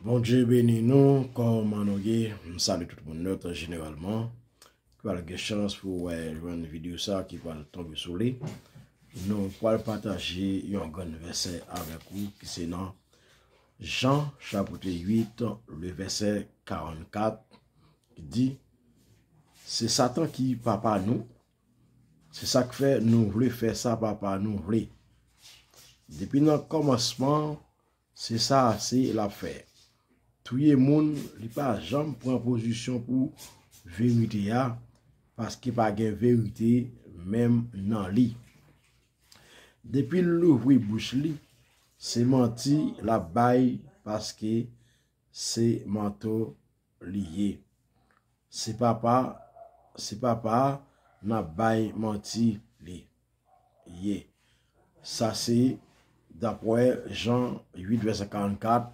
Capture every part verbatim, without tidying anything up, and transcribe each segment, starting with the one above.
Bondye beni nou, kòman nou ye? M salye tout moun nèt jeneralman. Ki pral gen chans pou wè jwenn videyo sa ki pral tonbe sou li. Nou pral pataje yon grenn vèsè avèk ou ki se nan Jan chapit uit, le vèsè karannkat, ki di, se Satan ki papa nou, se sa k fè nou vle fè sa papa nou vle. Depi nan kòmansman, se sa se l ap fè. Touye moun, li pa janm pran pozisyon pou verite a, paske pa gen verite menm nan li. Depi l louvri bouch li, se manti l ap bay, paske se manto li ye. Se papa, se papa n ap bay manti li ye. Sa se dapre Jan uit vèsè karannkat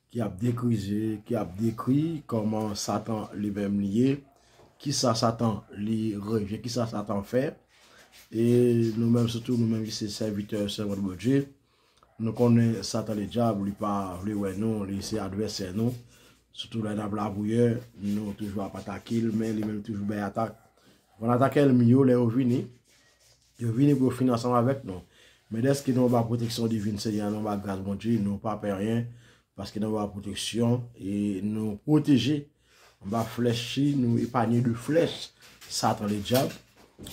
ki ap dekrize, ki ap dekri kòman Satan li menm li ye, kisa Satan li revyen, kisa Satan fè. E nou menm, sitou nou menm ki se sèvitè, sèvant Bondye, nou konnen Satan ledyab, li pa vle wè nou, li se advèsè nou. Sitou lè n ap lapriyè, nou toujou ap atake l, men li menm li toujou bay atak. Fò n atake ènmi yo lè yo vini. Yo vini pou yo fini ansanm avèk nou. Men dèske nou anba pwoteksyon divin Senyè, nou anba gras Bondye, nou pa pè anyen, paske nou anba pwoteksyon e nou pwoteje anba flèch li, nou epanye de flèch Satan ledyab,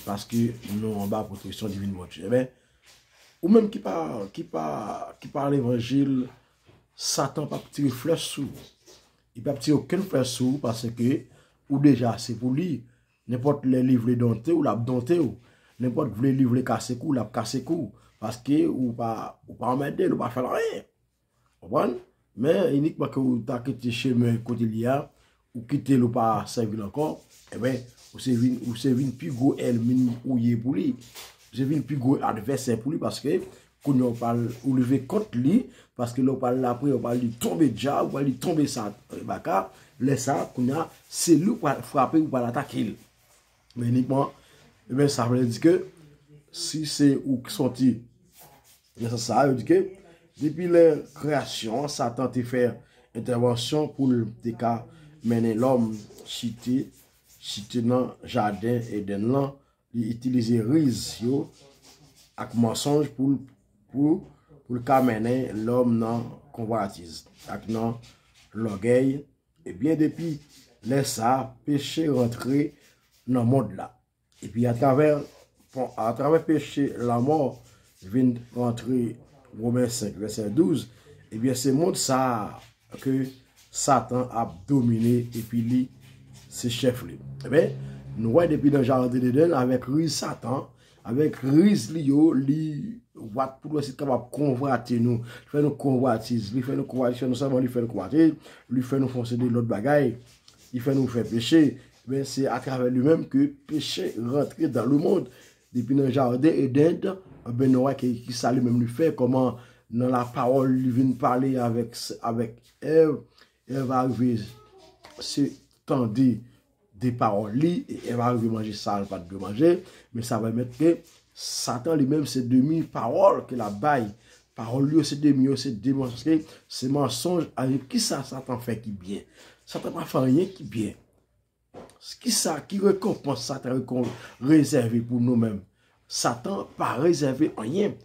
paske nou anba pwoteksyon divin Bondye. Ebyen, ou menm ki pa, ki pa, ki pa levanjil, Satan p ap tire flèch sou ou. Li p ap tire okenn flèch sou ou paske ou deja se pou li. Nenpòt lè li vle donte w, l ap donte w. Nenpòt vle li vle kase kou, l ap kase kou. Paske ou pa, ou pa anmède l, ou pa fè l anyen. Konprann? Men inikman ke ou ta kite chemen kote li a, ou kite l, ou pa sèvi l ankò, ebyen, ou se vin, ou se vin pi gwo ènmi ou ye pou li. Ou se vin pi gwo advèsè pou li, paske kounye a ou pral, ou leve kont li, paske lè ou pral lapriyè, ou pral di tonbe dyab, ou pral di tonbe sa, baka, lè sa, kounye a, se li ou pral frape, ou pral atake l. Men inikman, ebyen, sa vle di ke si se ou ki soti nan sans sa, yo di ke depi lè kreyasyon an, Satan te fè entèvansyon pou l te ka mennen lòm chite, chite nan jaden Edenn lan, li itilize riz yo ak mansonj pou l, pou, pou l ka mennen lòm nan konvwatiz ak nan lògèy. Ebyen, depi lè sa a, peche rantre nan mond la. Epi atravè, atravè peche, lanmò vin rantre, Women senk, vèsè douz, ebyen, se mond sa a ke Satan ap domine, epi li se chèf li. Ebyen, nou wè depi nan jaden Edenn, avèk riz Satan, avèk riz li yo, li wat pou l wè si l kapab konvwate nou, fè nou konvwatiz, li fè nou konvwatiz, se non sèlman li fè nou konvwate, li fè nou fè yon seri de lòt bagay, li fè nou fè peche, men se atravè li menm ke peche rantre dans le monde. Depi nan jaden Edenn, ben nou wè ke kisa li menm li fè, kòman nan lapawòl li vin pale avèk, avèk Èv, Èv arive se tande de pawòl li, e Èv arive manje sa l pa t dwe manje, men sa pèmèt ke Satan li menm se demi pawòl ke l ap bay. Pawòl yo se demi, yo se demi, paske se mansonj. Avèk kisa Satan fè ki byen? Satan pa fè anyen ki byen. Kisa ki rekonpans Satan rekon-, rezève pou nou menm? Satan pa rezève anyen.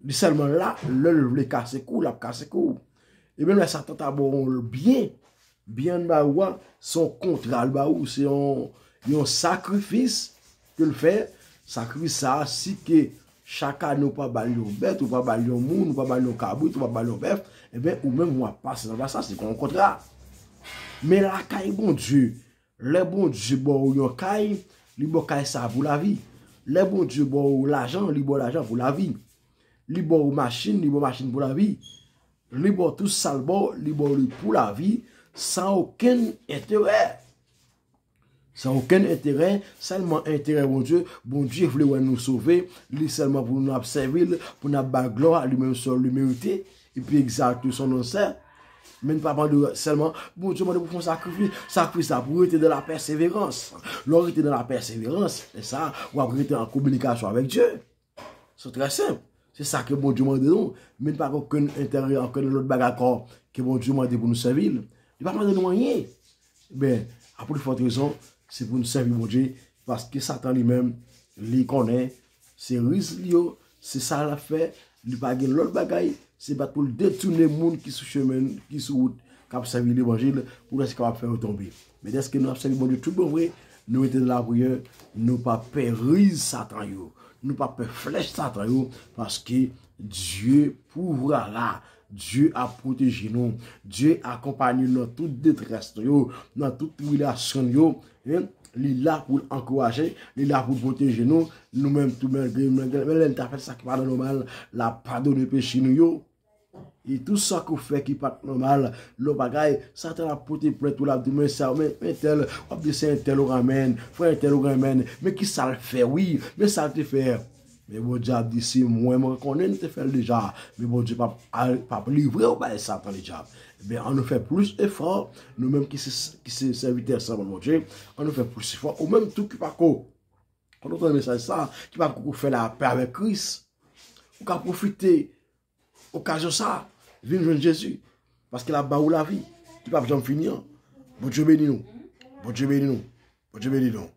Li sèlman la, lè l vle kase kou, l ap kase kou. E menm lè Satan ta ba w yon byen, byen l ba ou a, se yon kontra l ba ou, se yon, yon sakrifis ke l fè. Sakrifis sa a, si ke chak ane ou pa ba l yon bèt, ou pa ba l yon moun, ou pa ba l yon kabrit, ou pa ba l yon bèf, ebyen, ou menm w ap pase nan plas sa, se kon yon kontra. Men lakay Bondye, lè Bondye ba w yon kay, li ba w kay sa a pou lavi. Lè Bondye ba w lajan, li ba w lajan pou lavi. Li ba w machin, li ba w machin pou lavi. Li ba w tout sa l ba w, li ba w li pou lavi, san okenn enterè. San okenn enterè, sèlman enterè Bondye. Bondye vle wè nou sove, li sèlman pou nou ap sèvi l, pou n ap ba l glwa, li menm sèl li merite, epi egzalte son non sè. Men n pa mande sèlman, Bondye mande pou fè yon sakrifis, sakrifis la pou rete dans la persévérance. Lè w rete dans la persévérance, lè sa a, w ap rete an kominikasyon avèk Dye. Se trè senp. Se sa ke Bondye mande nou. Men pa gen okenn enterè, okenn lòt bagay ankò ke Bondye mande pou nou sèvi l. Li pa mande nou anyen. Ben, a pli fòt rezon, se pou nou sèvi Bondye, paske Satan li menm, li konnen, se riz li yo, se sa l ap fè, li pa gen lòt bagay, se bat pou l detounen moun ki sou chemen, ki sou wout, k ap sèvi levanjil, pou lè se kapab fè yo tonbe. Men dèske nou ap sèvi Bondye tout bon vre, nou rete nan lapriyè, nou pa pè riz Satan yo, nou pa pè flèch Satan yo, paske Dye pouvwa la, Dye ap pwoteje nou, Dye akonpanye nou nan tout detrès nou yo, nan tout tribilasyon nou yo, en, li la pou l ankouraje, li la pou l pwoteje nou, nou menm tou malgre, malgre, men lè n ta fè sa ki pa nòmal, l ap padone peche nou yo. E tou sa ke w fè ki pa t nòmal, lòt bagay, Satan ap pote plent ou, l ap di, men sa, men, men tèl, w ap di se entèl ou renmen, frè entèl ou renmen, men ki sa l fè, wi, men sa l te fè. Men Bondye ap di, se mwen, mwen konnen nou te fè l deja, men Bondye p ap, p ap livre w bay Satan, ledyab. Ebyen, ann nou fè plis efò, nou menm ki se, ki se sèvitè sèvant Bondye, ann nou fè plis efò, ou menm tou ki pa ko, kan nou tande mesaj sa, ki pa ko fè lapè avèk Kris, ou ka pwofite okazyon sa, vin jwenn Jezi, paske l ap ba ou lavi ki p ap janm fini an. Bondye beni nou. Bondye beni nou. Bondye beni nou.